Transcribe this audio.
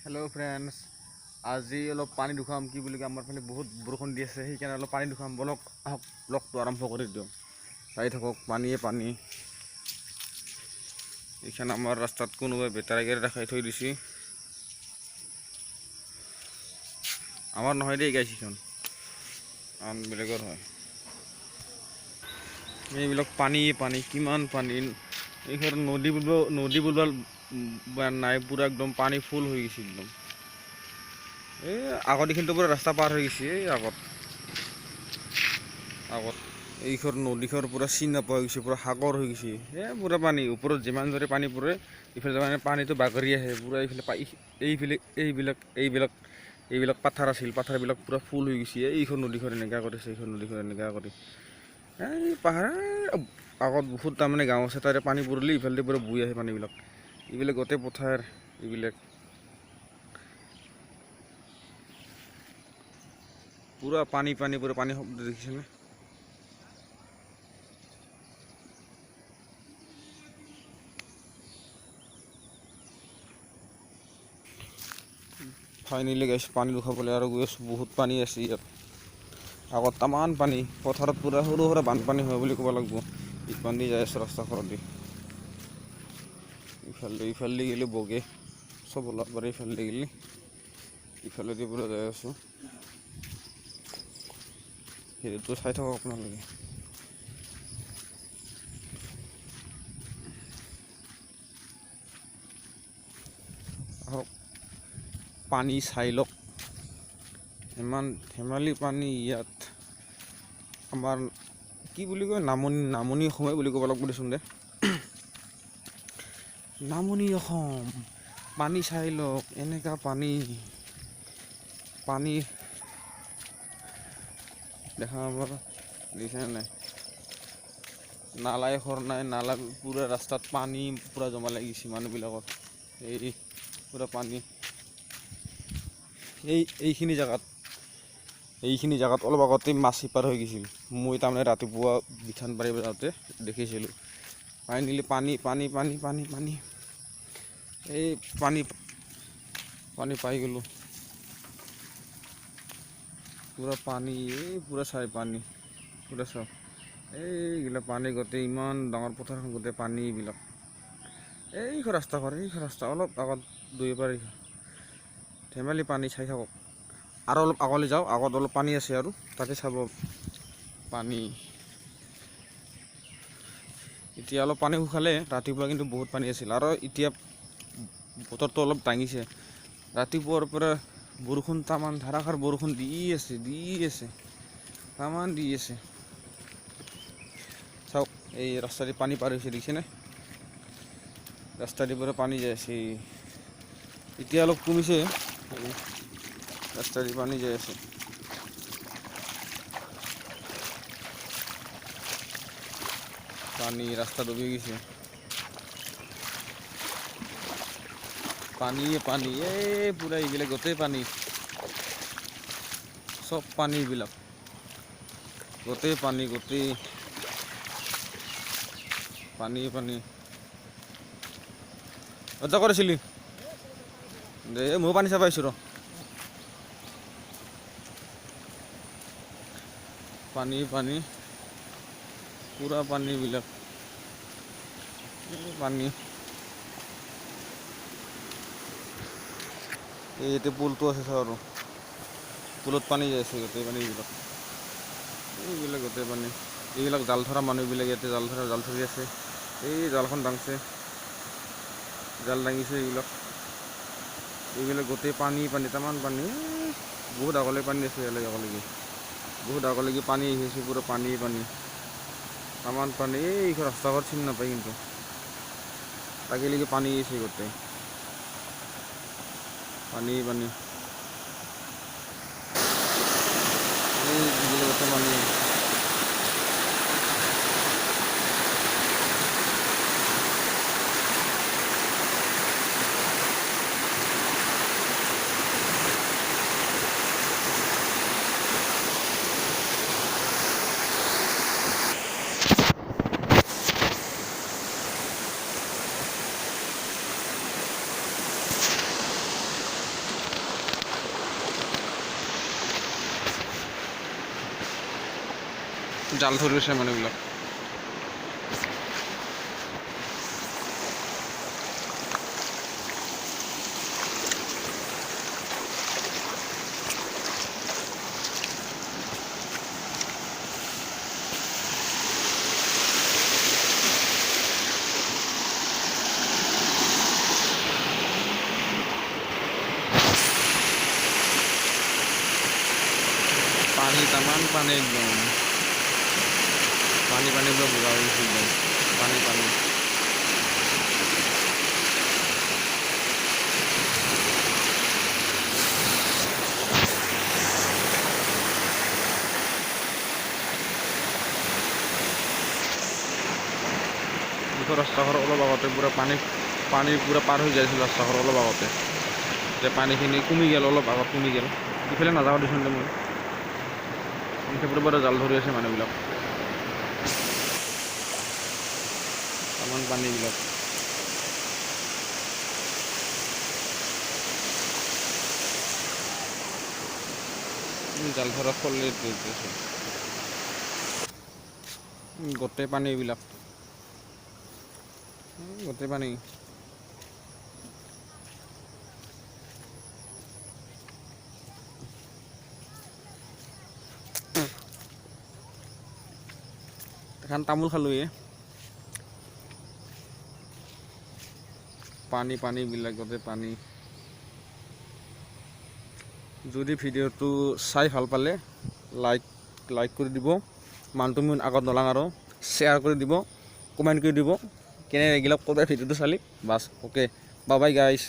Hello' friends, আজি অলপ পানী দুখাম। কি বুলি কয়, আমাৰ ফালে বহুত বৰষুণ দি আছে, সেইকাৰণে অলপ পানী দুখাম। বলক, আহক, ব্লগটো আৰম্ভ কৰি দিওঁ। চাই থাকক, পানীয়ে পানী। এইখন আমাৰ ৰাস্তাত কোনোবাই বেটাৰী গাড়ী ৰাখাই থৈ দিছে। আমাৰ নহয় দেই গাইছ, এইখন আন বেলেগৰ হয়। এইবিলাক পানী পানী, কিমান পানী! এইখন নদী বুলিব, নদী বুলিব নাই, পূৰা একদম পানী ফুল হৈ গৈছে একদম। এই আগত এইখিনিতো পূৰা ৰাস্তা পাৰ হৈ গৈছে। এই আগত আগত এইখন নদীখনৰ পূৰা চিন নোপোৱা হৈ গৈছে, পূৰা সাগৰ হৈ গৈছে। এই পূৰা পানী, ওপৰত যিমান জোৰে পানী পৰে, ইফালে মানে পানীটো বাগৰি আহে পূৰা এইফালে। এইফালে এইবিলাক এইবিলাক এইবিলাক পাথাৰ আছিল, পাথাৰবিলাক পূৰা ফুল হৈ গৈছে। এইখন নদীখন এনেকুৱা কৰিছে, এইখন নদীখন এনেকুৱা কৰি। এই পাহাৰ আগত বহুত তাৰমানে গাঁও আছে, তাৰে পানী পৰিলে ইফালে পূৰা বৈ আহে পানীবিলাক। এইবিলাক গোটেই পথাৰ, এইবিলাক পূৰা পানী পানী, পূৰা পানী। শব্দ দেখিছেনে? ফাইনেলি গাইছ, পানী দুখাবলৈ আৰু গৈ আছোঁ। বহুত পানী আছে ইয়াত, আগত তামান পানী, পথাৰত পূৰা সৰু সুৰা বানপানী হয় বুলি ক'ব লাগিব। ইপান দি যাই আছোঁ ৰাস্তাখনত দি, ইফালে ইফালে গ'লে বগে চব ওলাব পাৰে। ইফালে গ'লে ইফালেদি পূৰা যাই আছোঁ। সেইটো চাই থাকক আপোনালোকে। আহক, পানী চাই লওক। ইমান ধেমালি পানী ইয়াত। আমাৰ কি বুলি কয়, নামনি নামনি অসমে বুলি ক'ব লাগিব দেচোন দে। নামনি অসম, পানী চাই লওক, এনেকুৱা পানী পানী দেখা পাব দেখিছে নাই? নালা এখৰ নাই, নালা পূৰা ৰাস্তাত পানী পূৰা জমা লাগিছে মানুহবিলাকৰ। এই পূৰা পানী। এই এইখিনি জেগাত অলপ আগতে মাছ সিপাৰ হৈ গৈছিল। মই তাৰমানে ৰাতিপুৱা বিছান পাৰিব যাওঁতে দেখিছিলোঁ। ফাইনেলি পানী পানী পানী পানী পানী, এই পানী পানী পাই গ'লোঁ। পূৰা পানী, এই পূৰা চাই পানী পূৰা চাওক। এইগিলা পানী গোটেই, ইমান ডাঙৰ পথাৰখন গোটেই পানী এইবিলাক। এইখন ৰাস্তা ঘৰ, এইখন ৰাস্তা অলপ আগত দুই পাৰ ধেমালি পানী। চাই থাকক আৰু অলপ আগলৈ যাওঁ, আগত অলপ পানী আছে আৰু তাতে চাব পানী। এতিয়া অলপ পানী শুকালে, ৰাতিপুৱা কিন্তু বহুত পানী আছিল। আৰু এতিয়া বতৰটো অলপ দাঙিছে। ৰাতিপুৱাৰ পৰা বৰষুণ, তামান ধাৰাসাৰ বৰষুণ দি আছে, দি আছে, তামান দি আছে। চাওক, এই ৰাস্তা দি পানী পাৰ হৈছে, দেখিছেনে? ৰাস্তা দি পৰা পানী যাই আছে। এতিয়া অলপ কমিছে, ৰাস্তা দি পানী যাই আছে। পানী, ৰাস্তা ডুবি গৈছে। পানীয়ে পানী, এই পূৰা এইবিলাক গোটেই পানী, চব পানী এইবিলাক, গোটেই পানী, গোটেই পানী পানী। অজা কৰিছিলি দে, ময়ো পানী চাব আহিছোঁ ৰ। পানী পানী, পূৰা পানীবিলাক পানী। এই ইয়াতে পুলটো আছে, চাওঁ আৰু পুলত পানী যাই আছে, গোটেই পানীবিলাক, এইবিলাক গোটেই পানী। এইবিলাক জাল ধৰা মানুহবিলাক ইয়াতে জাল ধৰা, জাল ধৰি আছে। এই জালখন দাংছে, জাল দাঙিছে এইবিলাক। এইবিলাক গোটেই পানী পানী, তামান পানী। বহুত আগলৈ পানী আছে, ইয়ালৈ আগলৈকে, বহুত আগলৈকে পানী আহিছে, পূৰা পানী পানী, তামান পানী। এইখন ৰাস্তা ঘৰ চিনি নাপায় কিন্তু, তাকেলৈকে পানী আহিছে, গোটেই পানী পানী। এই গোটেই পানী। জাল ধৰি আছে মানুহবিলাক। পানী, তামাম পানী, একদম পানী পানী, পুৰা বোকা হৈ গৈছে একদম পানী পানী। দুখন ৰাস্তাঘৰ অলপ আগতে পুৰা পানী পানী পুৰা পাৰ হৈ যাইছিল ৰাস্তাঘৰ অলপ আগতে। এতিয়া পানীখিনি কমি গ'ল, অলপ আগত কমি গ'ল। ইফালে নাযাওঁ দেচোন মই। পৰা জাল ধৰি আছে মানুহবিলাক। তামান পানীবিলাক। জাল ধৰা খলে গোটেই পানীবিলাক, গোটেই পানী। এখন তামোল খালোঁ। পানী পানীবিলাক গোটেই পানী। যদি ভিডিঅ'টো চাই ভাল পালে লাইক কৰি দিব, মানুহটো মই আগত নলাং আৰু শ্বেয়াৰ কৰি দিব, কমেণ্ট কৰি দিব কেনে লাগিল ক'ব ভিডিঅ'টো চালি। বাছ, অ'কে, বাই বাই গাইছ।